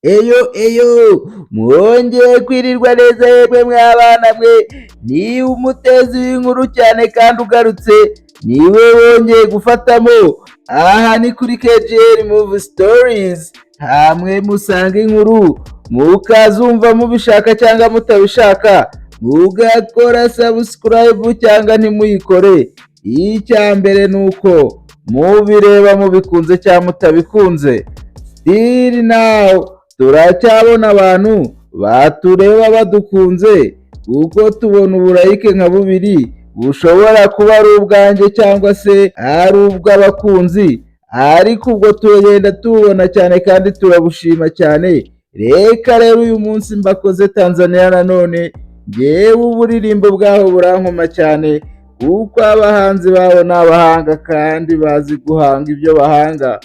Eyo eyo, mwongeye kwirirwa neza yemwe mwabana mwe. Ni umutezi w'inkuru cyane kandi ugarutse, niwe wongeye gufatamo. Aha ni kuri KGL Movie Stories, hamwe musanga inkuru mukazumva mubishaka cyangwa mutabishaka, mugakora subscribe cyangwa ntimuyikore. Icya mbere ni uko mubireba mubikunze cyangwa mutabikunze. Still now turacyabona abantu batureba badukunze, kuko tubona uburayike nka bubiri bushobora kuba ari ubwanjye cyangwa se ari ubw'abakunzi, ariko ubwo turagenda tububona cyane kandi turabushima cyane. Reka rero uyu munsi mbakoze Tanzania nanone. Ngewe uburirimbo bwaho burankoma cyane, kuko abahanzi babo ni abahanga kandi bazi guhanga ibyo bahanga.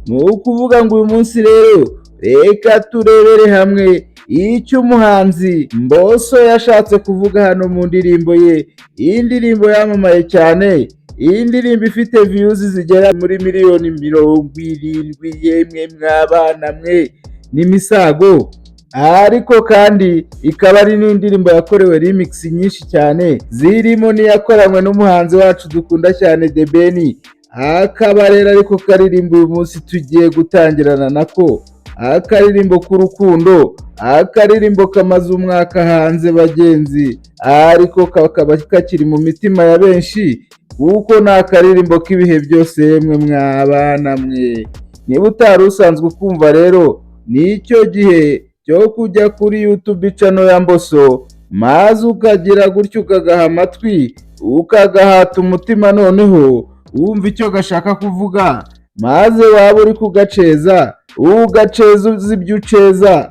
Ni ukuvuga ngo uyu munsi rero reka turebere hamwe icyo umuhanzi Mbosso yashatse kuvuga hano mu ndirimbo ye. Iyi ndirimbo yamamaye cyane, iyi ndirimbo ifite views zigera muri 70 miliyoni, yemwe mwabana mwe, n'imisago. Ariko kandi ikaba ari n'indirimbo yakorewe remix nyinshi cyane, zirimo n'iyakoranywe n'umuhanzi wacu dukunda cyane The Ben. Akaba rero ariko karirimbo uyu munsi tugiye gutangirana nako, akaririmbo k'urukundo, akaririmbo kamaze umwaka hanze bagenzi, ariko kakaba kakiri mu mitima ya benshi, kuko ni akaririmbo k'ibihe byose yemwe mwabana mwe. Niba utari usanzwe ukumva rero, nicyo gihe cyo kujya kuri YouTube channel ya Mbosso, maze ukagira gutyo ukagaha amatwi, ukagahata umutima, noneho wumva icyo gashaka kuvuga, maze waba uri kugaceza ugaceza uzi ibyo uceza.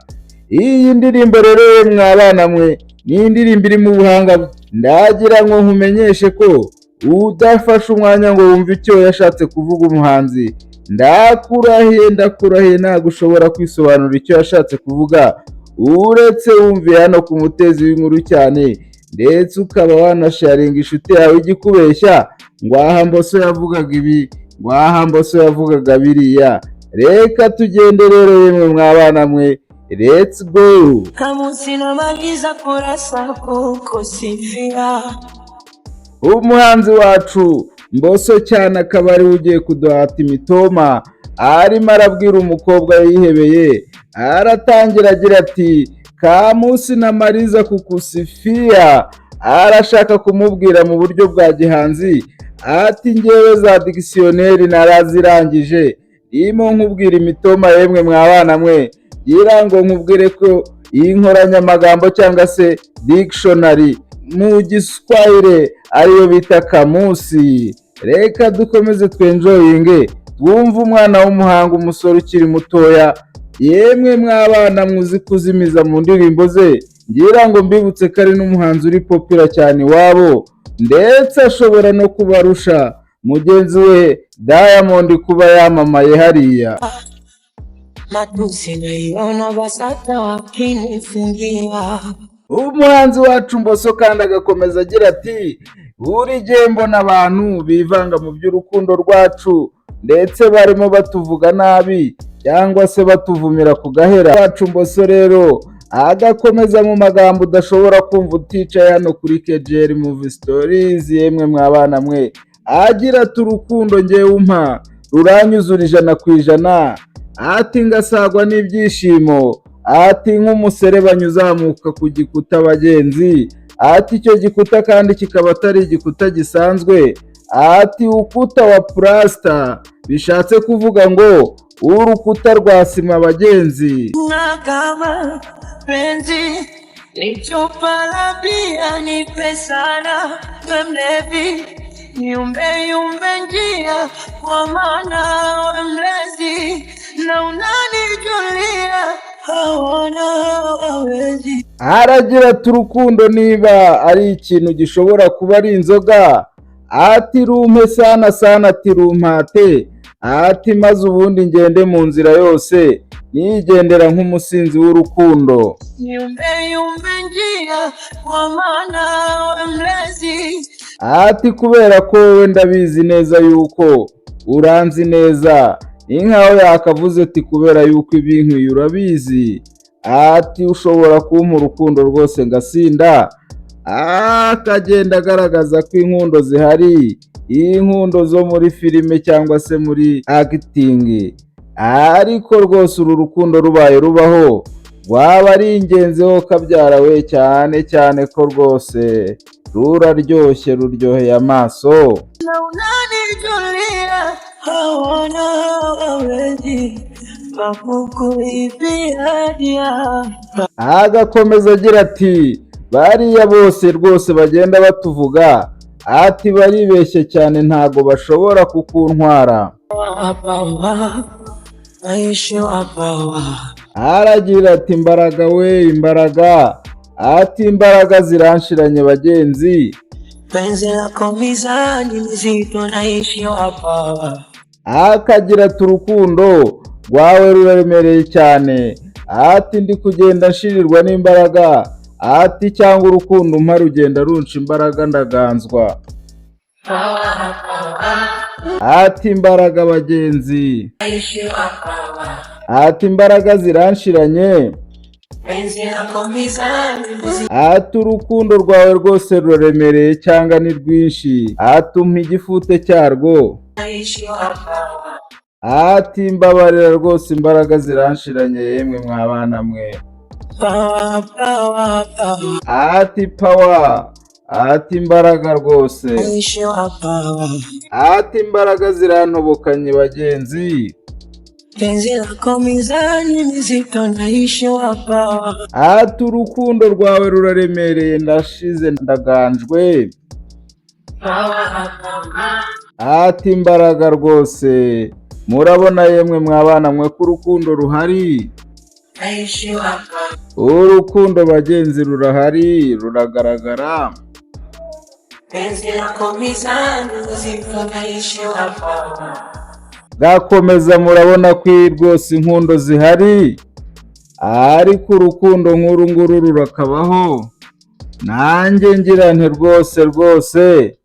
Iyi ndirimbo rero mwabana mwe, ni indirimbo irimo ubuhanga. Ndagira ngo nkumenyeshe ko udafashe umwanya ngo wumve icyo yashatse kuvuga umuhanzi, ndakurahiye, ndakurahiye, ntabwo ushobora kwisobanura icyo yashatse kuvuga, uretse wumviye hano ku mutezi w'inkuru cyane, ndetse ukaba wanasharinga inshuti yawe ijya ikubeshya ngo aha Mbosso yavugaga ibi, ngo aha Mbosso yavugaga biriya. Reka tugende rero yemwe mwabana mwe, let's go. Kamusi namaliza kurasa kukusifia. Umuhanzi wacu Mbosso cyane akaba ariwe ugiye kuduhata imitoma. Arimo arabwira umukobwa yihebeye, aratangira agira ati: "Kamusi namaliza kukusifia." Arashaka kumubwira mu buryo bwa gihanzi ati: "Ngewe za dictionnaire narazirangije, ndimo nkubwira imitoma yemwe mwabana mwe, ngira ngo nkubwire ko iyi nkoranyamagambo cyangwa se dictionary mu Giswahili ariyo bita kamusi." Reka dukomeze twenjoyinge, twumve umwana w'umuhanga, umusore ukiri mutoya yemwe mwabana, muzi kuzimiza mu ndirimbo ze. Ngira ngo mbibutse ko ari n'umuhanzi uri popular cyane iwabo, ndetse ashobora no kubarusha mugenzi we Diamond kuba yamamaye hariya. Matusi naiona BASATA wakinifungia. Umuhanzi wacu Mbosso kandi agakomeza agira ati: "Buri gihe mbona abantu bivanga mu by'urukundo rwacu, ndetse barimo batuvuga nabi cyangwa se batuvumira ku gahera." Wacu Mbosso rero agakomeza mu magambo udashobora kumva uticaye hano kuri KGL Movie Stories, yemwe mwabana mwe, agira ati: "Urukundo ngewe umpa ruranyuzura 100%," ati "ngasagwa n'ibyishimo," ati "nk'umuserebanya uzamuka ku gikuta bagenzi," ati "icyo gikuta kandi kikaba atari igikuta gisanzwe," ati "ukuta wa purasita," bishatse kuvuga ngo urukuta rwa sima bagenzi. Na kama penzi ni chupa la bia, nipe sana, we mlevi, yumbe yumbe njia, kwa maana we mlezi na unanijulia, hawana hawawezi. Aragira ati: "Urukundo niba ari ikintu gishobora kuba ari inzoga," ati "rumpe sana sana," ati "rumpate," ati "maze ubundi ngende mu nzira yose nigendera nk'umusinzi w'urukundo." Yumbe yumbe njia, kwa maana we mlezi. Ati: "Kubera ko wowe ndabizi neza yuko uranzi neza Ni nkaho yakavuze ati: "Kubera yuko ibinkwiye urabizi," ati: "ushobora kumpa urukundo rwose ngasinda." Akagenda agaragaza ko inkundo zihari, inkundo zo muri filime cyangwa se muri acting, ariko rwose uru rukundo rubaye rubaho rwaba ari ingenzi ho kabyara we, cyane cyane ko rwose ruraryoshye, ruryoheye amaso. Na unanijulia, hawana hawawezi pakukuibia dia. Agakomeza agira ati: "Bariya bose rwose bagenda batuvuga," ati: "baribeshye cyane, ntago bashobora kukuntwara." Power, naishiwa power. Aragira ati: "Imbaraga we, imbaraga," ati: "imbaraga ziranshiranye, bagenzi." Penzi lako mizani nzito, naishiwa power. Akagira ati: "Urukundo rwawe ruraremereye cyane," ati: "ndi kugenda nshirirwa n'imbaraga," ati: "cyangwa urukundo umpa rugenda runca imbaraga, ndaganzwa." Ati: "Imbaraga, bagenzi," Naishiwa power. ati: "imbaraga ziranshiranye." Penzi lako mizani nzito. Ati: "Urukundo rwawe rwose ruraremereye cyangwa ni rwinshi," ati: "umpa igifute cyarwo." Naishiwa power. Ati: "Mbabarira rwose, imbaraga ziranshiranye, yemwe mwabana mwe." Power, power, power. Ati: "Power," ati: "imbaraga rwose." Naishiwa power. Ati: "Imbaraga zirantobokanye, bagenzi." Penzi lako mizani mizito, naishiwa power. Ati: "Urukundo rwawe ruraremereye, ndashize, ndaganjwe." Power, power. Ati: "Imbaraga rwose." Murabona yemwe mwabana mwe ko urukundo ruhari. Naishiwa power. Urukundo, bagenzi, rurahari, ruragaragara. Penzi lako mizani mizito, naishiwa power. Bwakomeza, murabona ko rwose inkundo zihari, ariko urukundo nk'uru nguru rurakabaho. Nanjye ngira nti rwose rwose,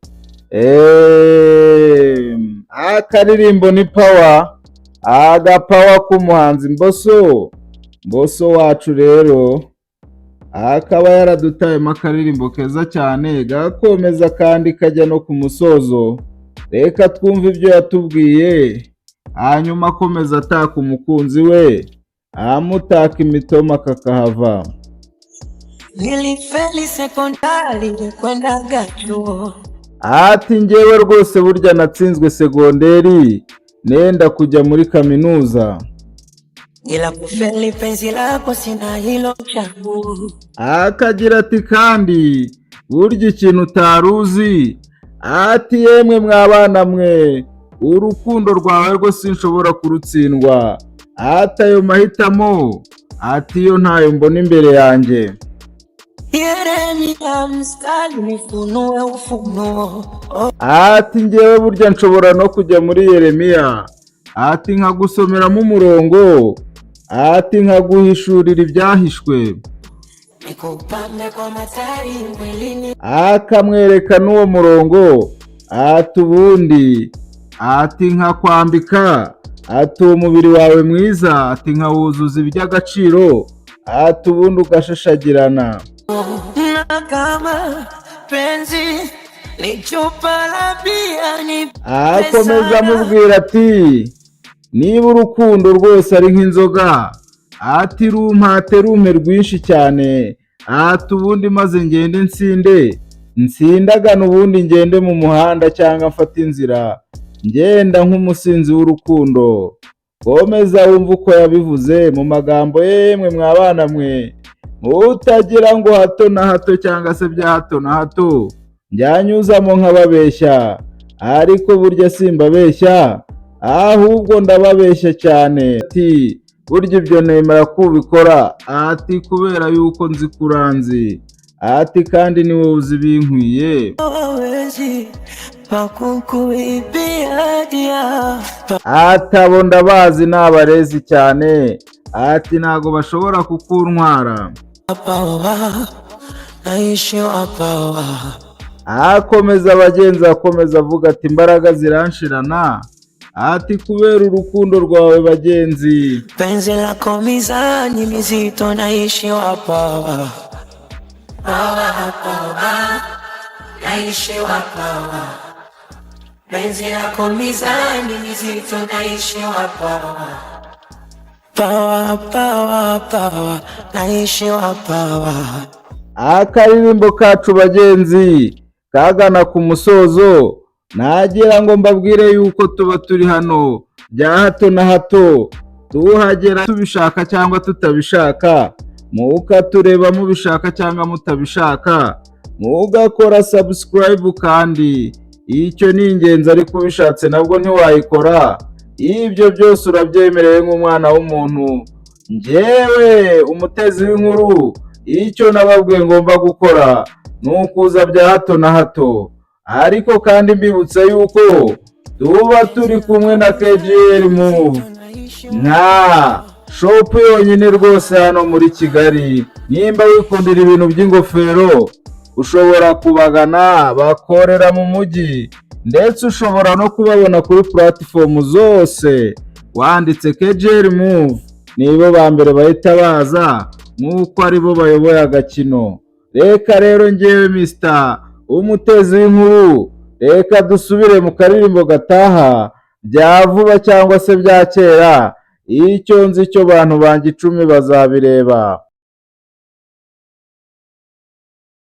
akaririmbo ni Power, agapower k'umuhanzi Mbosso. Mbosso wacu rero akaba yaradutayemo akaririmbo keza cyane, gakomeza kandi kajya no ku musozo. Reka twumve ibyo yatubwiye, hanyuma akomeza ataka umukunzi we, amutaka imitoma kakahava. Nilifeli sekondari kwendaga chuo. Ati: "Ngewe rwose burya natsinzwe segonderi nenda kujya muri kaminuza." Ila kufeli penzi lako sina hilo chaguo. Akagira ati: "Kandi burya ikintu utari uzi," ati: "yemwe mwabana mwe, urukundo rwawe rwo sinshobora kurutsindwa," ati: "ayo mahitamo," ati: "yo ntayo mbona imbere yanjye." Yeremia mstari nifunue ufunuo. Oh, Ati: "Ngewe burya nshobora no kujya muri Yeremiya," ati: "nkagusomeramo umurongo," ati: "nkaguhishurira ibyahishwe." Nikupambe kwa matari mwilini. Akamwereka n'uwo murongo, ati: "Ubundi," ati: "nkakwambika," ati: "uwo mubiri wawe mwiza," ati: "nkawuzuza iby'agaciro," ati: "ubundi ugashashagirana." Na kama penzi ni chupa la bia ni Akomeza amubwira ati: "Niba urukundo rwose ari nk'inzoga," ati: "rumpate, rumpe rwinshi cyane," ati: "ubundi maze ngende nsinde, nsindagane, ubundi ngende mu muhanda cyangwa mfate inzira ngenda nk'umusinzi w'urukundo." Komeza wumva uko yabivuze mu magambo. Yemwe mwabana mwe, mutagira ngo hato na hato cyangwa se bya hato na hato njyanyuzamo nkababeshya, ariko burya simbabeshya, ahubwo ndababeshya cyane. Ati: "Burya ibyo nemera ko ubikora," ati: "kubera yuko nzi kuranzi," ati: "kandi ni wowe uzi ibinkwiye." Hawezi pakukuibia dia. Ati: "Abo ndabazi, ni abarezi cyane," ati: "ntabwo bashobora kukuntwara." Power, naishiwa power. Akomeza abagenzi, akomeza avuga ati: "Imbaraga ziranshirana," Ati kubera urukundo rwawe, bagenzi. Penzi lako mizani mizito, naishiwa pawa pawa pawa, naishiwa pawa. Penzi lako mizani mizito, naishiwa pawa pawa pawa pawa, naishiwa pawa. Akaririmbo kacu, bagenzi, kagana ku musozo. Nagira ngo mbabwire yuko tuba turi hano bya hato na hato, tuhagera tubishaka cyangwa tutabishaka, mukatureba mubishaka cyangwa mutabishaka, mugakora subscribe. Kandi icyo ni ingenzi, ariko ubishatse nabwo ntiwayikora. Ibyo byose urabyemerewe nk'umwana w'umuntu. Njyewe umutezi w'inkuru, icyo nababwiye ngomba gukora ni ukuza bya hato na hato. Ariko kandi mbibutsa yuko tuba turi kumwe na KGL Move, nka shop yonyine rwose hano muri Kigali. Nimba wikundira ibintu by'ingofero, ushobora kubagana, bakorera mu mujyi, ndetse ushobora no kubabona kuri platform zose. Wanditse KGL Move, nibo ba mbere bahita baza, nk'uko aribo bayoboye agakino. Reka rero ngewe Mister umutezi w'inkuru, reka dusubire mu karirimbo gataha, bya vuba cyangwa se bya kera. Icyo nzi cyo, bantu banjye 10 bazabireba.